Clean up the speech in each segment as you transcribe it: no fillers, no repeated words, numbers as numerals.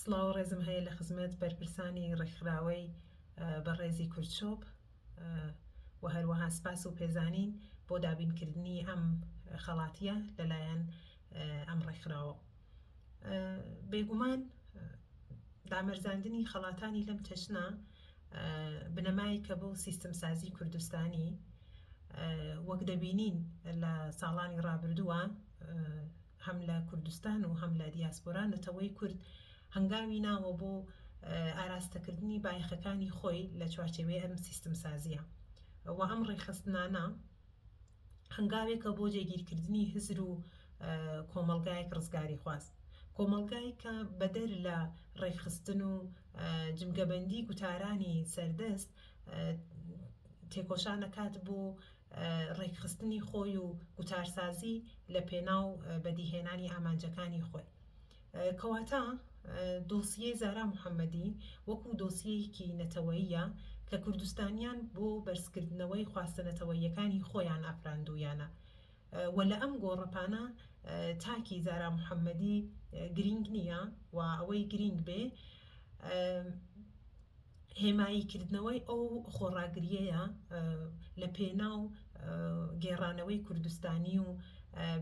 سڵاو و ڕێزم هەیە لە خزمەت بەرپرسانی ڕێکخراوەی بەڕێزی کوردشۆپ و هەروەها سپاس و پێزانین بۆ دابینکردنی ئەم خەڵاتیە لەلایەن ئەم ڕێکخراوە. بێگومان دامەرزاندنی خەڵاتانی لەم چەشنە بنەمایەکە بۆ سیستمسازی کوردستانی وەک دەبینین لە ساڵانی ڕابردووە هەم لە کوردستان و هەم لە دیاسپۆرا نەتەوەی کورد هەنگاوی ناوە بۆ ئاراستەکردنی بایەخەکانی خۆی لە چوارچێوەی ئەم سیستمسازیە و ئەم ڕێکخستنانە هەنگاوێکە بۆ جێگیرکردنی هزر و کۆمەڵگایەک ڕزگاریخواز. کۆمەڵگایەک کە بەدەر لە ڕێکخستن و جمگەبەندی گوتارانی سەردەست تێکۆشان ئەکات بۆ ڕێکخستنی خۆی و گوتارسازی لە پێناو بەدیهێنانی ئامانجەکانی خۆی. کەواتە دۆسیەی زارا محەمەدی وەکو دۆسیەیەکی نەتەوەییە کە کوردستانیان بۆ بەرزکردنەوەی خواستە نەتەوەییەکانی خۆیان ئافراندوویانە و لە ئەم گۆڕەپانە تاکی زارا محەمەدی گرینگ نییە و ئەوەی گرینگ بێ هێمایی کردنەوەی ئەو خۆڕاگرییەیە لە پێناو گێڕانەوەی کوردستانی و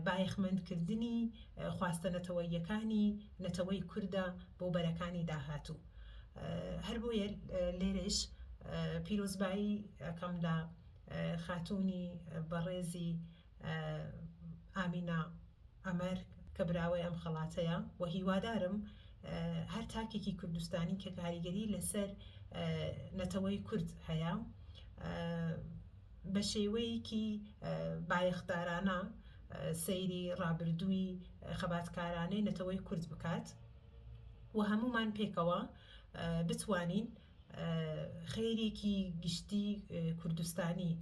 بایەخمەندکردنی خواستە نەتەوەییەکانی نەتەوەی کوردە بۆ بەرەکانی داهاتوو. هەر بۆیە لێرەش پیرۆزبایی ئەکەم لە خاتوونی بەڕێزی ئامینە عەمەر کە براوەی ئەم خەڵاتەیە و هیوادارم هەر تاکێکی کوردستانی کە کاریگەری لەسەر نەتەوەی کورد هەیە بە شێوەیەکی بایەخدارانە سەیری ڕابردووی خەباتکارانەی نەتەوەی کورد بکات و هەمومان پێکەوە بتوانین خەیرێکی گشتی کوردستانی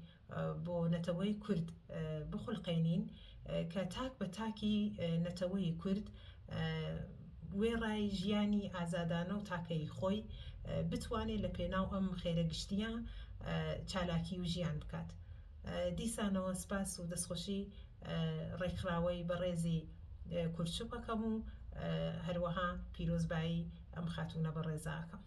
بۆ نەتەوەی کورد بخولقێنین کە تاک بە تاکی نەتەوەی کورد وێڕای ژیانی ئازادانە و تاکەیی خۆی بتوانێت لە پێناو ئەم خێرە گشتیە چالاکی و ژیان بکات. دیسانەوە سپاس و دەستخۆشی ڕێکخراوەی بەڕێزی کوردشوپ ئەکەم و هەروەها پیرۆزبایی ئەم خاتوونە بەڕێزە ئەکەم.